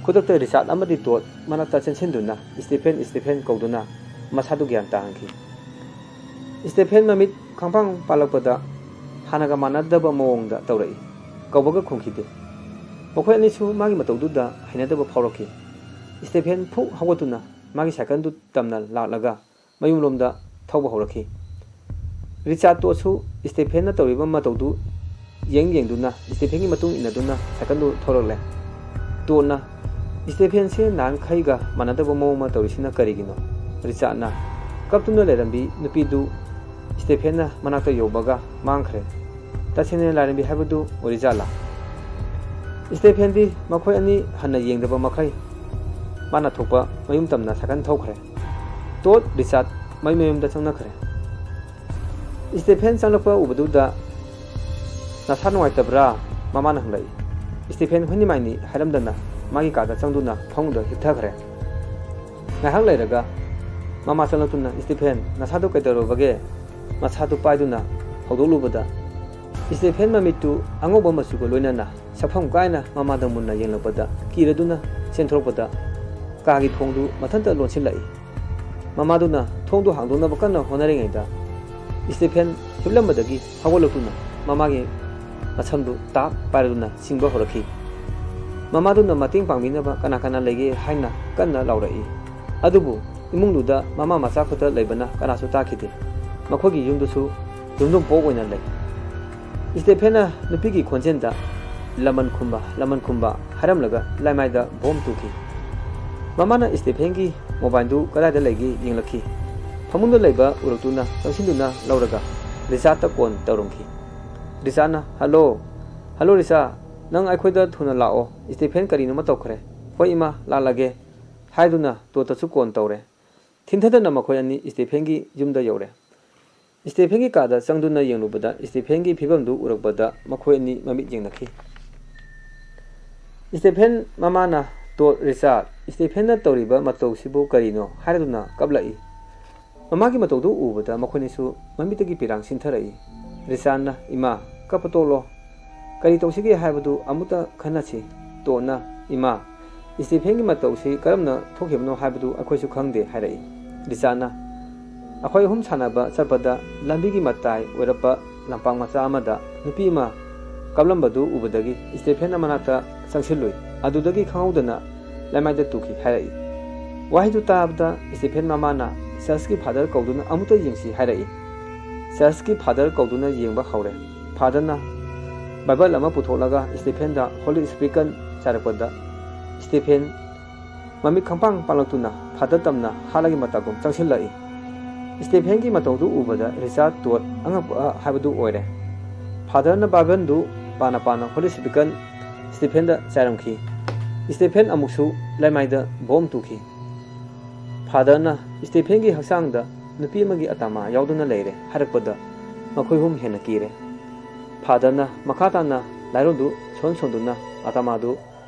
ꯈꯨꯗꯛꯇ ꯔꯤꯆꯥꯔꯗ ꯑꯃꯗꯤ ꯇꯣꯠ ꯃꯅꯥꯛꯇ ꯆꯦꯟꯁꯤꯟꯗꯨꯅ "ꯁ꯭ꯇꯦꯐꯦꯟ, ꯁ꯭ꯇꯦꯐꯦꯟ" ꯀꯧꯗꯨꯅ ꯃꯁꯥꯗꯨ ꯒ꯭ꯌꯥꯟ ꯇꯥꯍꯟꯈꯤ꯫ ꯁ꯭ꯇꯦꯐꯦꯟ ꯃꯃꯤꯠ ꯈꯪꯄꯥꯡ ꯄꯥꯡꯂꯛꯄꯗ ꯍꯥꯟꯅꯒ ꯃꯥꯟꯅꯗꯕ ꯃꯑꯣꯡꯗ ꯇꯧꯔꯛꯏ꯫ ꯀꯧꯕꯒ ꯈꯨꯝꯈꯤꯗꯦ꯫ ꯃꯈꯣꯏ ꯑꯅꯤꯁꯨ ꯃꯥꯒꯤ ꯃꯇꯧꯗꯨꯗ ꯍꯩꯅꯗꯕ ꯐꯥꯎꯔꯛꯈꯤ꯫ ꯁ꯭ꯇꯦꯐꯦꯟ ꯐꯨꯛ ꯍꯧꯒꯠꯇꯨꯅ ꯃꯥꯒꯤ ꯁꯥꯏꯀꯜꯗꯨ ꯇꯝꯅ ꯂꯥꯛꯂꯒ ꯃꯌꯨꯝꯂꯣꯝꯗ ꯊꯧꯕ ꯍꯧꯔꯛꯈꯤ꯫ ꯔꯤꯆꯥꯔꯗ ꯇꯣꯠꯁꯨ ꯁ꯭ꯇꯦꯐꯦꯟꯅ ꯇꯧꯔꯤꯕ ꯃꯇꯧꯗꯨ ꯌꯦꯡ ꯌꯦꯡꯗꯨꯅ ꯁ꯭ꯇꯦꯐꯦꯟꯒꯤ ꯃꯇꯨꯡ ꯏꯟꯅꯗꯨꯅ ꯁꯥꯏꯀꯜꯗꯨ ꯊꯧꯔꯛꯂꯦ꯫ ꯇꯣꯠꯅ "ꯁ꯭ꯇꯦꯐꯦꯟꯁꯦ ꯅꯍꯥꯟꯈꯩꯒ ꯃꯥꯟꯅꯗꯕ ꯃꯑꯣꯡ ꯑꯃ ꯇꯧꯔꯤꯁꯤꯅ ꯀꯔꯤꯒꯤꯅꯣ?" ꯔꯤꯆꯥꯔꯗꯅ ꯀꯞꯇꯨꯅ ꯂꯩꯔꯝꯕꯤ ꯅꯨꯄꯤꯗꯨ ꯁ꯭ꯇꯦꯐꯦꯟꯅ ꯃꯅꯥꯛꯇ ꯌꯧꯕꯒ ꯃꯥꯡꯈ꯭ꯔꯦ꯫ ꯇꯁꯦꯡꯅ ꯂꯥꯏꯔꯦꯝꯕꯤ ꯍꯥꯏꯕꯗꯨ ꯑꯣꯏꯔꯤꯖꯥꯠꯂꯥ? ꯁ꯭ꯇꯦꯐꯦꯟꯗꯤ ꯃꯈꯣꯏ ꯑꯅꯤ ꯍꯟꯅ ꯌꯦꯡꯗꯕ ꯃꯈꯩ ꯃꯥꯅ ꯊꯣꯛꯄ ꯃꯌꯨꯝ ꯇꯝꯅ ꯁꯥꯏꯀꯜ ꯊꯧꯈ꯭ꯔꯦ꯫ ꯇꯣꯠ, ꯔꯤꯆꯥꯔꯗ ꯃꯌꯨꯝ ꯃꯌꯨꯝꯗ ꯆꯪꯅꯈ꯭ꯔꯦ꯫ ꯁ꯭ꯇꯦꯐꯦꯟ ꯆꯪꯂꯛꯄ ꯎꯕꯗꯨꯗ "ꯅꯁꯥ ꯅꯨꯡꯉꯥꯏꯇꯕ꯭ꯔꯥ?" ꯃꯃꯥꯅ ꯍꯪꯂꯛꯏ꯫ ꯁ꯭ꯇꯦꯐꯦꯟ ꯍꯣꯏꯅꯤꯃꯥꯏꯅꯤ ꯍꯥꯏꯔꯝꯗꯅ ꯃꯥꯒꯤ ꯀꯥꯗ ꯆꯪꯗꯨꯅ ꯐꯃꯨꯡꯗ ꯍꯤꯞꯊꯈ꯭ꯔꯦ꯫ ꯉꯥꯏꯍꯥꯛ ꯂꯩꯔꯒ ꯃꯃꯥ ꯆꯪꯂꯛꯇꯨꯅ "ꯁ꯭ꯇꯦꯐꯦꯟ, ꯅꯁꯥꯗꯨ ꯀꯩꯗꯧꯔꯕꯒꯦ?" ꯃꯁꯥꯗꯨ ꯄꯥꯏꯗꯨꯅ ꯍꯧꯗꯣꯛꯂꯨꯕꯗ ꯁ꯭ꯇꯦꯐꯦꯟ ꯃꯃꯤꯠꯇꯨ ꯑꯉꯧꯕ ꯃꯆꯨꯒ ꯂꯣꯏꯅꯅ ꯁꯛꯐꯝ ꯀꯥꯏꯅ ꯃꯃꯥꯗ ꯃꯨꯟꯅ ꯌꯦꯡꯂꯛꯄꯗ ꯀꯤꯔꯗꯨꯅ ꯆꯦꯟꯊꯣꯔꯛꯄꯗ ꯀꯥꯒꯤ ꯊꯣꯡꯗꯨ ꯃꯊꯟꯇ ꯂꯣꯟꯁꯤꯜꯂꯛꯏ꯫ ꯃꯃꯥꯗꯨꯅ ꯊꯣꯡꯗꯨ ꯍꯥꯡꯗꯣꯛꯅꯕ ꯀꯟꯅ ꯍꯣꯠꯅꯔꯤꯉꯩꯗ ꯁ꯭ꯇꯦꯐꯦꯟ ꯍꯤꯞꯂꯝꯕꯗꯒꯤ ꯍꯧꯒꯠꯂꯛꯇꯨꯅ ꯃꯃꯥꯒꯤ ꯃꯁꯝꯗꯨ ꯇꯥꯛ ꯄꯥꯏꯔꯗꯨꯅ ꯆꯤꯡꯕ ꯍꯧꯔꯛꯈꯤ꯫ ꯃꯃꯥꯗꯨꯅ ꯃꯇꯦꯡ ꯄꯥꯡꯕꯤꯅꯕ ꯀꯅꯥ ꯀꯅꯥ ꯂꯩꯒꯦ ꯍꯥꯏꯅ ꯀꯟꯅ ꯂꯥꯎꯔꯛꯏ꯫ ꯑꯗꯨꯕꯨ ꯏꯃꯨꯡꯗꯨꯗ ꯃꯃꯥ ꯃꯆꯥ ꯈꯛꯇ ꯂꯩꯕꯅ ꯀꯅꯥꯁꯨ ꯇꯥꯈꯤꯗꯦ꯫ ꯃꯈꯣꯏꯒꯤ ꯌꯨꯝꯗꯨꯁꯨ ꯌꯨꯝꯗꯨꯝ ꯄꯣꯛ ꯑꯣꯏꯅ ꯂꯩ꯫ ꯁ꯭ꯇꯦꯐꯦꯟꯅ ꯅꯨꯄꯤꯒꯤ ꯈꯣꯟꯖꯦꯜꯗ "ꯂꯃꯟ ꯈꯨꯝꯕ, ꯂꯃꯟ ꯈꯨꯝꯕ" ꯍꯥꯏꯔꯝꯂꯒ ꯂꯥꯏꯃꯥꯏꯗ ꯕꯣꯝ ꯇꯨꯈꯤ꯫ ꯃꯃꯥꯅ ꯁ꯭ꯇꯦꯐꯦꯟꯒꯤ ꯃꯣꯕꯥꯏꯜꯗꯨ ꯀꯗꯥꯏꯗ ꯂꯩꯒꯦ ꯌꯦꯡꯂꯛꯈꯤ꯫ ꯐꯃꯨꯡꯗ ꯂꯩꯕ ꯎꯔꯛꯇꯨꯅ ꯆꯪꯁꯤꯟꯗꯨꯅ ꯂꯧꯔꯒ ꯔꯤꯆꯥꯔꯗꯇ ꯀꯣꯜ ꯇꯧꯔꯝꯈꯤ꯫ ꯔꯤꯆꯥꯔꯗꯅ, "ꯍꯜꯂꯣ, ꯍꯜꯂꯣ ꯔꯤꯆꯥꯔꯗ, ꯅꯪ ꯑꯩꯈꯣꯏꯗ ꯊꯨꯅ ꯂꯥꯛꯑꯣ, ꯁ꯭ꯇꯦꯐꯦꯟ ꯀꯔꯤꯅꯣꯃ ꯇꯧꯈ꯭ꯔꯦ꯫" "ꯍꯣꯏ ꯏꯃꯥ, ꯂꯥꯛꯂꯒꯦ꯫" ꯍꯥꯏꯗꯨꯅ ꯇꯣꯠꯇꯁꯨ ꯀꯣꯟ ꯇꯧꯔꯦ꯫ ꯊꯤꯟꯊꯗꯅ ꯃꯈꯣꯏ ꯑꯅꯤ ꯁ꯭ꯇꯦꯐꯦꯟꯒꯤ ꯌꯨꯝꯗ ꯌꯧꯔꯦ꯫ ꯁ꯭ꯇꯦꯐꯦꯟꯒꯤ ꯀꯥꯗ ꯆꯪꯗꯨꯅ ꯌꯦꯡꯂꯨꯕꯗ ꯁ꯭ꯇꯦꯐꯦꯟꯒꯤ ꯐꯤꯕꯝꯗꯨ ꯎꯔꯛꯄꯗ ꯃꯈꯣꯏ ꯑꯅꯤ ꯃꯃꯤꯠ ꯌꯦꯡꯅꯈꯤ꯫ ꯁ꯭ꯇꯦꯐꯦꯟ ꯃꯃꯥꯅ, "ꯇꯣꯠ, ꯔꯤꯆꯥꯔꯗ, ꯁ꯭ꯇꯦꯐꯦꯟꯅ ꯇꯧꯔꯤꯕ ꯃꯇꯧꯁꯤꯕꯨ ꯀꯔꯤꯅꯣ?" ꯍꯥꯏꯔꯗꯨꯅ ꯀꯞꯂꯛꯏ꯫ ꯃꯃꯥꯒꯤ ꯃꯇꯧꯗꯨ ꯎꯕꯗ ꯃꯈꯣꯏꯅꯤꯁꯨ ꯃꯃꯤꯠꯇꯒꯤ ꯄꯤꯔꯥꯡ ꯁꯤꯟꯊꯔꯛꯏ꯫ ꯔꯤꯆꯥꯔꯗꯅ, "ꯏꯃꯥ, ꯀꯞꯄ ꯇꯣꯛꯂꯣ꯫ ꯀꯔꯤ ꯇꯧꯁꯤꯒꯦ ꯍꯥꯏꯕꯗꯨ ꯑꯃꯨꯛꯇ ꯈꯟꯅꯁꯤ꯫" ꯇꯣꯠꯅ, "ꯏꯃꯥ, ꯁ꯭ꯇꯦꯐꯦꯟꯒꯤ ꯃꯇꯧꯁꯤ ꯀꯔꯝꯅ ꯊꯣꯛꯈꯤꯕꯅꯣ ꯍꯥꯏꯕꯗꯨ ꯑꯩꯈꯣꯏꯁꯨ ꯈꯪꯗꯦ" ꯍꯥꯏꯔꯛꯏ꯫ ꯔꯤꯆꯥꯔꯗꯅ, ꯑꯩꯈꯣꯏ ꯑꯍꯨꯝ ꯁꯥꯟꯅꯕ ꯆꯠꯄꯗ ꯂꯝꯕꯤꯒꯤ ꯃꯇꯥꯏ ꯑꯣꯏꯔꯞꯄ ꯂꯝꯄꯥꯛ ꯃꯆꯥ ꯑꯃꯗ ꯅꯨꯄꯤ ꯑꯃ ꯀꯞꯂꯝꯕꯗꯨ ꯎꯕꯗꯒꯤ ꯁ꯭ꯇꯦꯐꯦꯟ ꯃꯅꯥꯛꯇ ꯆꯪꯁꯤꯜꯂꯨꯏ꯫ ꯑꯗꯨꯗꯒꯤ ꯈꯪꯍꯧꯗꯅ ꯂꯩꯃꯥꯏꯗ ꯇꯨꯈꯤ ꯍꯥꯏꯔꯛꯏ꯫ ꯋꯥꯍꯩꯗꯨ ꯇꯥꯕꯗ ꯁ꯭ꯇꯦꯐꯦꯟ ꯃꯃꯥꯅ ꯆꯔꯆꯀꯤ ꯐꯥꯗꯔ ꯀꯧꯗꯨꯅ ꯑꯃꯨꯛꯇ ꯌꯦꯡꯁꯤ ꯍꯥꯏꯔꯛꯏ꯫ ꯆꯔꯆꯀꯤ ꯐꯥꯗꯔ ꯀꯧꯗꯨꯅ ꯌꯦꯡꯕ ꯍꯧꯔꯦ꯫ ꯐꯥꯗꯔꯅ ꯕꯥꯏꯕꯜ ꯑꯃ ꯄꯨꯊꯣꯛꯂꯒ ꯁ꯭ꯇꯦꯐꯦꯟꯗ ꯍꯣꯂꯤ ꯁ꯭ꯄꯤꯔꯤꯠꯀꯟ ꯆꯥꯏꯔꯛꯄꯗ ꯁ꯭ꯇꯦꯐꯦꯟ ꯃꯃꯤꯠ ꯈꯪꯄꯥꯡ ꯄꯥꯡꯂꯛꯇꯨꯅ ꯐꯥꯗꯔ ꯇꯝꯅ ꯍꯥꯠꯂꯒꯤ ꯃꯇꯥꯒꯨꯝ ꯆꯪꯁꯤꯜꯂꯛꯏ꯫ ꯁ꯭ꯇꯦꯐꯦꯟꯒꯤ ꯃꯇꯧꯗꯨ ꯎꯕꯗ ꯔꯤꯆꯥꯔꯗ ꯇꯣꯠ ꯑꯉꯛꯄ ꯍꯥꯏꯕꯗꯨ ꯑꯣꯏꯔꯦ꯫ ꯐꯥꯗꯔꯅ ꯕꯥꯏꯕꯜꯗꯨ ꯄꯥꯅ ꯄꯥꯅ ꯍꯣꯂꯤ ꯁ꯭ꯄꯤꯔꯤꯠꯀꯟ ꯁ꯭ꯇꯦꯐꯦꯟꯗ ꯆꯥꯏꯔꯝꯈꯤ꯫ ꯁ꯭ꯇꯦꯐꯦꯟ ꯑꯃꯨꯛꯁꯨ ꯂꯩꯃꯥꯏꯗ ꯕꯣꯝ ꯇꯨꯈꯤ꯫ ꯐꯥꯗꯔꯅ ꯁ꯭ꯇꯦꯐꯦꯟꯒꯤ ꯍꯛꯆꯥꯡꯗ ꯅꯨꯄꯤ ꯑꯃꯒꯤ ꯑꯇꯥꯃꯥ ꯌꯥꯎꯗꯨꯅ ꯂꯩꯔꯦ ꯍꯥꯏꯔꯛꯄꯗ ꯃꯈꯣꯏ ꯑꯍꯨꯝ ꯍꯦꯟꯅ ꯀꯤꯔꯦ꯫ ꯐꯥꯗꯔꯅ ꯃꯈꯥ ꯇꯥꯅ ꯂꯥꯏꯔꯣꯟꯗꯨ ꯁꯣꯟ ꯁꯣꯟꯗꯨꯅ ꯑꯇꯥꯃꯥꯗꯨ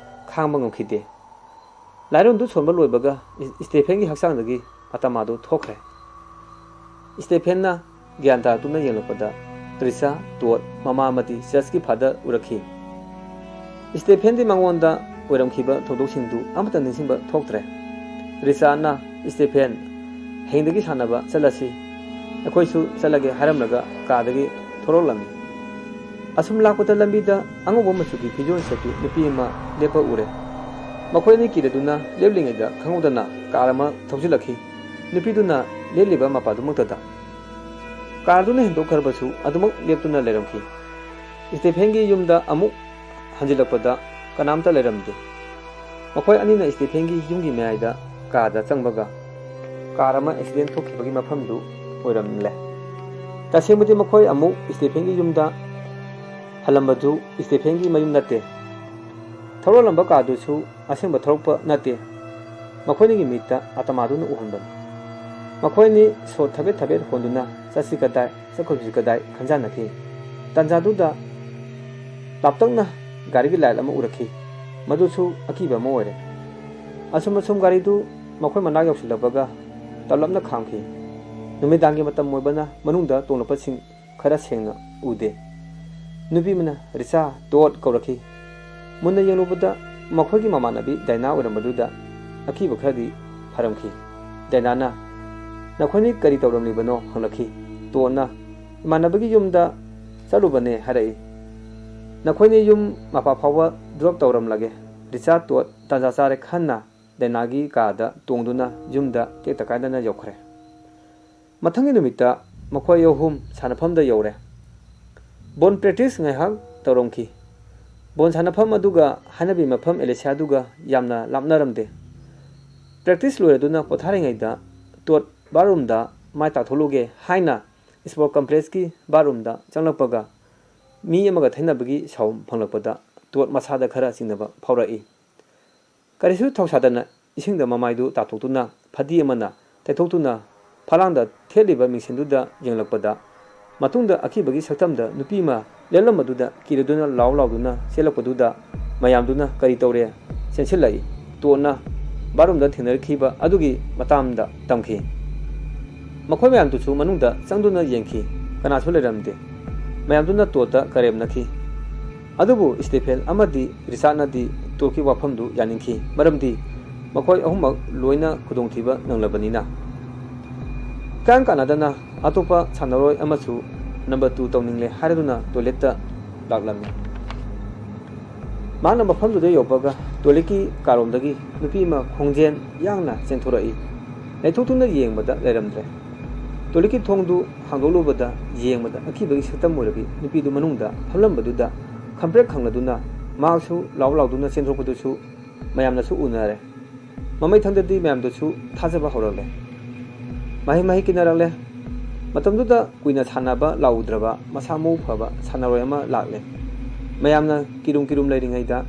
ꯈꯥꯡꯕ ꯉꯝꯈꯤꯗꯦ꯫ ꯂꯥꯏꯔꯣꯟꯗꯨ ꯁꯣꯟꯕ ꯂꯣꯏꯕꯒ ꯏꯁ-, ꯁ꯭ꯇꯦꯐꯦꯟꯒꯤ ꯍꯛꯆꯥꯡꯗꯒꯤ ꯑꯇꯥꯃꯥꯗꯨ ꯊꯣꯛꯈ꯭ꯔꯦ꯫ ꯁ꯭ꯇꯦꯐꯦꯟꯅ ꯒ꯭ꯌꯥꯟ ꯇꯥꯔꯛꯇꯨꯅ ꯌꯦꯡꯂꯛꯄꯗ ꯔꯤꯆꯥ, ꯇꯣꯠ, ꯃꯃꯥ ꯑꯃꯗꯤ ꯆꯔꯆꯀꯤ ꯐꯥꯗꯔ ꯎꯔꯛꯈꯤ꯫ ꯁ꯭ꯇꯦꯐꯦꯟꯗꯤ ꯃꯉꯣꯟꯗ ꯑꯣꯏꯔꯝꯈꯤꯕ ꯊꯧꯗꯣꯛꯁꯤꯡꯗꯨ ꯑꯃꯠꯇ ꯅꯤꯡꯁꯤꯡꯕ ꯊꯣꯛꯇ꯭ꯔꯦ꯫ ꯔꯤꯆꯥꯅ, "ꯁ꯭ꯇꯦꯐꯦꯟ, ꯍꯌꯦꯡꯗꯒꯤ ꯁꯥꯟꯅꯕ ꯆꯠꯂꯁꯤ꯫ ꯑꯩꯈꯣꯏꯁꯨ ꯆꯠꯂꯒꯦ" ꯍꯥꯏꯔꯝꯂꯒ ꯀꯥꯗꯒꯤ ꯊꯣꯔꯛꯂꯝꯃꯤ꯫ ꯑꯁꯨꯝ ꯂꯥꯛꯄꯗ ꯂꯝꯕꯤꯗ ꯑꯉꯧꯕ ꯃꯆꯨꯒꯤ ꯐꯤꯖꯣꯜ ꯁꯦꯠꯄꯤ ꯅꯨꯄꯤ ꯑꯃ ꯂꯦꯞꯄ ꯎꯔꯦ꯫ ꯃꯈꯣꯏ ꯑꯅꯤ ꯀꯤꯔꯗꯨꯅ ꯂꯦꯞꯂꯤꯉꯩꯗ ꯈꯪꯍꯧꯗꯅ ꯀꯥꯔ ꯑꯃ ꯊꯧꯖꯤꯜꯂꯛꯈꯤ꯫ ꯅꯨꯄꯤꯗꯨꯅ ꯂꯦꯞꯂꯤꯕ ꯃꯄꯥꯗꯨꯃꯛꯇꯗ꯫ ꯀꯥꯔꯗꯨꯅ ꯍꯦꯟꯗꯣꯛꯈ꯭ꯔꯕꯁꯨ ꯑꯗꯨꯃꯛ ꯂꯦꯞꯇꯨꯅ ꯂꯩꯔꯝꯈꯤ꯫ ꯁ꯭ꯇꯦꯐꯦꯟꯒꯤ ꯌꯨꯝꯗ ꯑꯃꯨꯛ ꯍꯟꯖꯤꯜꯂꯛꯄꯗ ꯀꯅꯥꯝꯇ ꯂꯩꯔꯝꯗꯦ꯫ ꯃꯈꯣꯏ ꯑꯅꯤꯅ ꯁ꯭ꯇꯦꯐꯦꯟꯒꯤ ꯌꯨꯝꯒꯤ ꯃꯌꯥꯏꯗ ꯀꯥꯗ ꯆꯪꯕꯒ ꯀꯥꯔ ꯑꯃ ꯑꯦꯛꯁꯤꯗꯦꯟ ꯊꯣꯛꯈꯤꯕꯒꯤ ꯃꯐꯝꯗꯨ ꯑꯣꯏꯔꯝꯂꯦ꯫ ꯇꯁꯦꯡꯕꯗꯤ ꯃꯈꯣꯏ ꯑꯃꯨꯛ ꯁ꯭ꯇꯦꯐꯦꯟꯒꯤ ꯌꯨꯝꯗ ꯍꯜꯂꯝꯕꯗꯨ ꯁ꯭ꯇꯦꯐꯦꯟꯒꯤ ꯃꯌꯨꯝ ꯅꯠꯇꯦ꯫ ꯊꯧꯔꯛꯂꯝꯕ ꯀꯥꯔꯗꯨꯁꯨ ꯑꯁꯦꯡꯕ ꯊꯧꯔꯛꯄ ꯅꯠꯇꯦ꯫ ꯃꯈꯣꯏꯅꯤꯒꯤ ꯃꯤꯠꯇ ꯑꯇꯃꯥꯗꯨꯅ ꯎꯍꯟꯕꯅꯤ꯫ ꯃꯈꯣꯏꯅꯤ ꯁꯣꯔ ꯊꯕꯦꯠ ꯊꯕꯦꯠ ꯍꯣꯟꯗꯨꯅ ꯆꯠꯁꯤ ꯀꯗꯥꯏ, ꯆꯠꯈꯣꯏꯁꯤ ꯀꯗꯥꯏ ꯈꯟꯖꯥꯟꯅꯈꯤ꯫ ꯇꯥꯟꯖꯥꯗꯨꯗ ꯂꯥꯞꯇꯛꯅ ꯒꯥꯔꯤꯒꯤ ꯂꯥꯏꯠ ꯑꯃ ꯎꯔꯛꯈꯤ꯫ ꯃꯗꯨꯁꯨ ꯑꯀꯤꯕ ꯑꯃ ꯑꯣꯏꯔꯦ꯫ ꯑꯁꯨꯝ ꯑꯁꯨꯝ ꯒꯥꯔꯤꯗꯨ ꯃꯈꯣꯏ ꯃꯅꯥꯛ ꯌꯧꯁꯤꯜꯂꯛꯄꯒ ꯇꯞꯂꯞꯅ ꯈꯥꯝꯈꯤ꯫ ꯅꯨꯃꯤꯗꯥꯡꯒꯤ ꯃꯇꯝ ꯑꯣꯏꯕꯅ ꯃꯅꯨꯡꯗ ꯇꯣꯡꯂꯛꯄꯁꯤꯡ ꯈꯔ ꯁꯦꯡꯅ ꯎꯗꯦ꯫ ꯅꯨꯄꯤ ꯑꯃꯅ "ꯔꯤꯆꯥ, ꯇꯣꯠ" ꯀꯧꯔꯛꯈꯤ꯫ ꯃꯨꯟꯅ ꯌꯦꯡꯂꯨꯕꯗ ꯃꯈꯣꯏꯒꯤ ꯃꯃꯥꯟꯅꯕꯤ ꯗꯥꯏꯅꯥ ꯑꯣꯏꯔꯝꯕꯗꯨꯗ ꯑꯀꯤꯕ ꯈꯔꯗꯤ ꯐꯔꯝꯈꯤ꯫ ꯗꯥꯏꯅꯥꯅ "ꯅꯈꯣꯏꯅꯤ ꯀꯔꯤ ꯇꯧꯔꯝꯂꯤꯕꯅꯣ?" ꯍꯪꯂꯛꯈꯤ꯫ ꯇꯣꯠꯅ "ꯏꯃꯥꯟꯅꯕꯒꯤ ꯌꯨꯝꯗ ꯆꯠꯂꯨꯕꯅꯦ" ꯍꯥꯏꯔꯛꯏ꯫ "ꯅꯈꯣꯏꯅꯤ ꯌꯨꯝ ꯃꯄꯥ ꯐꯥꯎꯕ ꯗ꯭ꯔꯣꯞ ꯇꯧꯔꯝꯂꯒꯦ"꯫ ꯔꯤꯆꯥ, ꯇꯣꯠ ꯇꯥꯟꯖꯥ ꯆꯥꯔꯦ ꯈꯟꯅ ꯗꯥꯏꯅꯥꯒꯤ ꯀꯥꯗ ꯇꯣꯡꯗꯨꯅ ꯌꯨꯝꯗ ꯇꯦꯛꯇ ꯀꯥꯏꯗꯅ ꯌꯧꯈ꯭ꯔꯦ꯫ ꯃꯊꯪꯒꯤ ꯅꯨꯃꯤꯠꯇ ꯃꯈꯣꯏ ꯑꯍꯨꯝ ꯁꯥꯟꯅꯐꯝꯗ ꯌꯧꯔꯦ꯫ ꯕꯣꯜ ꯄ꯭ꯔꯦꯛꯇꯤꯁ ꯉꯥꯏꯍꯥꯛ ꯇꯧꯔꯝꯈꯤ꯫ ꯕꯣꯜ ꯁꯥꯟꯅꯐꯝ ꯑꯗꯨꯒ ꯍꯥꯏꯅꯕꯤ ꯃꯐꯝ ꯑꯦꯂꯤꯁꯤꯌꯥꯗꯨꯒ ꯌꯥꯝꯅ ꯂꯥꯞꯅꯔꯝꯗꯦ꯫ ꯄ꯭ꯔꯦꯛꯇꯤꯁ ꯂꯣꯏꯔꯗꯨꯅ ꯄꯣꯊꯥꯔꯤꯉꯩꯗ ꯇꯣꯠ "ꯕꯥꯠꯔꯨꯝꯗ ꯃꯥꯏ ꯇꯥꯊꯣꯛꯂꯨꯒꯦ" ꯍꯥꯏꯅ ꯁ꯭ꯄꯣꯔꯠ ꯀꯝꯄ꯭ꯂꯦꯛꯁꯀꯤ ꯕꯥꯠꯔꯨꯝꯗ ꯆꯪꯂꯛꯄꯒ ꯃꯤ ꯑꯃꯒ ꯊꯩꯅꯕꯒꯤ ꯁꯥꯎꯟ ꯐꯪꯂꯛꯄꯗ ꯇꯣꯠ ꯃꯁꯥꯗ ꯈꯔ ꯆꯤꯡꯅꯕ ꯐꯥꯎꯔꯛꯏ꯫ ꯀꯔꯤꯁꯨ ꯊꯧꯁꯥꯗꯅ ꯏꯁꯤꯡꯗ ꯃꯃꯥꯏꯗꯨ ꯇꯥꯊꯣꯛꯇꯨꯅ ꯐꯗꯤ ꯑꯃꯅ ꯇꯩꯊꯣꯛꯇꯨꯅ ꯐꯂꯥꯡꯗ ꯊꯦꯠꯂꯤꯕ ꯃꯤꯡꯁꯦꯟꯗꯨꯗ ꯌꯦꯡꯂꯛꯄꯗ ꯃꯇꯨꯡꯗ ꯑꯀꯤꯕꯒꯤ ꯁꯛꯇꯝꯗ ꯅꯨꯄꯤ ꯑꯃ ꯂꯦꯞꯂꯝꯕꯗꯨꯗ ꯀꯤꯔꯗꯨꯅ ꯂꯥꯎ ꯂꯥꯎꯗꯨꯅ ꯆꯦꯜꯂꯛꯄꯗꯨꯗ ꯃꯌꯥꯝꯗꯨꯅ "ꯀꯔꯤ ꯇꯧꯔꯦ?" ꯆꯦꯟꯁꯤꯜꯂꯛꯏ꯫ ꯇꯣꯠꯅ ꯕꯥꯠꯔꯨꯝꯗ ꯊꯦꯡꯅꯔꯛꯈꯤꯕ ꯑꯗꯨꯒꯤ ꯃꯇꯥꯡꯗ ꯇꯝꯈꯤ꯫ ꯃꯈꯣꯏ ꯃꯌꯥꯝꯗꯨꯁꯨ ꯃꯅꯨꯡꯗ ꯆꯪꯗꯨꯅ ꯌꯦꯡꯈꯤ꯫ ꯀꯅꯥꯁꯨ ꯂꯩꯔꯝꯗꯦ꯫ ꯃꯌꯥꯝꯗꯨꯅ ꯇꯣꯠꯇ ꯀꯔꯦꯝꯅꯈꯤ꯫ ꯑꯗꯨꯕꯨ ꯁ꯭ꯇꯤꯐꯦꯟ ꯑꯃꯗꯤ ꯔꯤꯆꯥꯔꯗꯅꯗꯤ ꯇꯣꯠꯀꯤ ꯋꯥꯐꯝꯗꯨ ꯌꯥꯅꯤꯡꯈꯤ, ꯃꯔꯝꯗꯤ ꯃꯈꯣꯏ ꯑꯍꯨꯝꯃꯛ ꯂꯣꯏꯅ ꯈꯨꯗꯣꯡꯊꯤꯕ ꯅꯪꯂꯕꯅꯤꯅ꯫ ꯏꯀꯥꯟ ꯀꯥꯟꯅꯗꯅ ꯑꯇꯣꯞꯄ ꯁꯥꯟꯅꯔꯣꯏ ꯑꯃꯁꯨ ꯅꯝꯕꯔ ꯇꯨ ꯇꯧꯅꯤꯡꯂꯦ ꯍꯥꯏꯔꯗꯨꯅ ꯇꯣꯏꯂꯦꯠꯇ ꯂꯥꯛꯂꯝꯃꯤ꯫ ꯃꯍꯥꯛꯅ ꯃꯐꯝꯗꯨꯗ ꯌꯧꯕꯒ ꯇꯣꯏꯂꯦꯠꯀꯤ ꯀꯥꯔꯣꯝꯗꯒꯤ ꯅꯨꯄꯤ ꯑꯃ ꯈꯣꯡꯖꯦꯜ ꯌꯥꯡꯅ ꯆꯦꯟꯊꯣꯔꯛꯏ꯫ ꯂꯩꯊꯣꯛꯇꯨꯅ ꯌꯦꯡꯕꯗ ꯂꯩꯔꯝꯗ꯭ꯔꯦ꯫ ꯇꯣꯏꯂꯦꯠꯀꯤ ꯊꯣꯡꯗꯨ ꯍꯥꯡꯗꯣꯛꯂꯨꯕꯗ ꯌꯦꯡꯕꯗ ꯑꯀꯤꯕꯒꯤ ꯁꯛꯇꯝ ꯑꯣꯏꯔꯕꯤ ꯅꯨꯄꯤꯗꯨ ꯃꯅꯨꯡꯗ ꯐꯝꯂꯝꯕꯗꯨꯗ ꯈꯪꯄ꯭ꯔꯦꯛ ꯈꯪꯂꯗꯨꯅ ꯃꯍꯥꯛꯁꯨ ꯂꯥꯎ ꯂꯥꯎꯗꯨꯅ ꯆꯦꯟꯊꯣꯛꯄꯗꯨꯁꯨ ꯃꯌꯥꯝꯅꯁꯨ ꯎꯅꯔꯦ꯫ ꯃꯃꯩ ꯊꯪꯗꯗꯤ ꯃꯌꯥꯝꯗꯨꯁꯨ ꯊꯥꯖꯕ ꯍꯧꯔꯛꯂꯦ꯫ ꯃꯍꯩ ꯃꯍꯩ ꯀꯤꯅꯔꯛꯂꯦ꯫ ꯃꯇꯝꯗꯨꯗ ꯀꯨꯏꯅ ꯁꯥꯟꯅꯕ ꯂꯥꯛꯎꯗ꯭ꯔꯕ ꯃꯁꯥ ꯃꯎ ꯐꯕ ꯁꯥꯟꯅꯔꯣꯏ ꯑꯃ ꯂꯥꯛꯂꯦ꯫ ꯃꯌꯥꯝꯅ ꯀꯤꯔꯨꯝ ꯀꯤꯔꯨꯝ ꯂꯩꯔꯤꯉꯩꯗ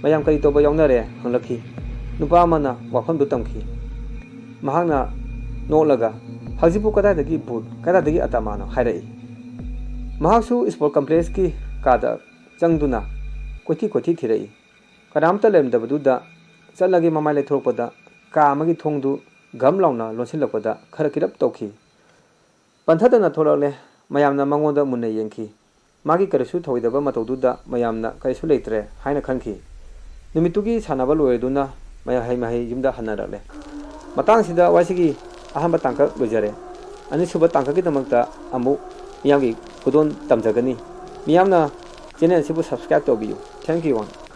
"ꯃꯌꯥꯝ ꯀꯔꯤ ꯇꯧꯕ ꯌꯥꯎꯅꯔꯦ?" ꯍꯪꯂꯛꯈꯤ꯫ ꯅꯨꯄꯥ ꯑꯃꯅ ꯋꯥꯐꯝꯗꯨ ꯇꯝꯈꯤ꯫ ꯃꯍꯥꯛꯅ ꯅꯣꯛꯂꯒ, "ꯍꯧꯖꯤꯛꯄꯨ ꯀꯗꯥꯏꯗꯒꯤ ꯚꯨꯠ, ꯀꯗꯥꯏꯗꯒꯤ ꯑꯇꯃꯥꯅꯣ?" ꯍꯥꯏꯔꯛꯏ꯫ ꯃꯍꯥꯛꯁꯨ ꯁ꯭ꯄꯣꯔꯠ ꯀꯝꯄ꯭ꯂꯦꯛꯁꯀꯤ ꯀꯥꯗ ꯆꯪꯗꯨꯅ ꯀꯣꯏꯊꯤ ꯀꯣꯏꯊꯤ ꯊꯤꯔꯛꯏ꯫ ꯀꯅꯥꯝꯇ ꯂꯩꯔꯝꯗꯕꯗꯨꯗ ꯆꯠꯂꯒꯦ ꯃꯃꯥꯏ ꯂꯩꯊꯣꯔꯛꯄꯗ ꯀꯥ ꯑꯃꯒꯤ ꯊꯣꯡꯗꯨ ꯘꯝ ꯂꯥꯎꯅ ꯂꯣꯟꯁꯤꯜꯂꯛꯄꯗ ꯈꯔ ꯀꯤꯔꯞ ꯇꯧꯈꯤ꯫ ꯄꯟꯊꯗꯅ ꯊꯣꯛꯂꯛꯂꯦ꯫ ꯃꯌꯥꯝꯅ ꯃꯉꯣꯟꯗ ꯃꯨꯟꯅ ꯌꯦꯡꯈꯤ꯫ ꯃꯥꯒꯤ ꯀꯔꯤꯁꯨ ꯊꯧꯑꯣꯏꯗꯕ ꯃꯇꯧꯗꯨꯗ ꯃꯌꯥꯝꯅ ꯀꯔꯤꯁꯨ ꯂꯩꯇ꯭ꯔꯦ ꯍꯥꯏꯅ ꯈꯟꯈꯤ꯫ ꯅꯨꯃꯤꯠꯇꯨꯒꯤ ꯁꯥꯟꯅꯕ ꯂꯣꯏꯔꯗꯨꯅ ꯃꯍꯩ ꯃꯍꯩ ꯌꯨꯝꯗ ꯍꯟꯅꯔꯛꯂꯦ꯫ ꯃꯇꯥꯡꯁꯤꯗ ꯋꯥꯔꯤꯁꯤꯒꯤ ꯑꯍꯥꯟꯕ ꯇꯥꯡꯀꯛ ꯂꯣꯏꯖꯔꯦ꯫ ꯑꯅꯤꯁꯨꯕ ꯇꯥꯡꯀꯛꯀꯤꯗꯃꯛꯇ ꯑꯃꯨꯛ ꯃꯤꯌꯥꯝꯒꯤ ꯈꯨꯗꯣꯜ ꯇꯝꯖꯒꯅꯤ꯫ ꯃꯤꯌꯥꯝꯅ ꯆꯦꯅꯦꯜ ꯑꯁꯤꯕꯨ ꯁꯕꯁꯀ꯭ꯔꯥꯏꯕ ꯇꯧꯕꯤꯌꯨ꯫ Thank you all꯫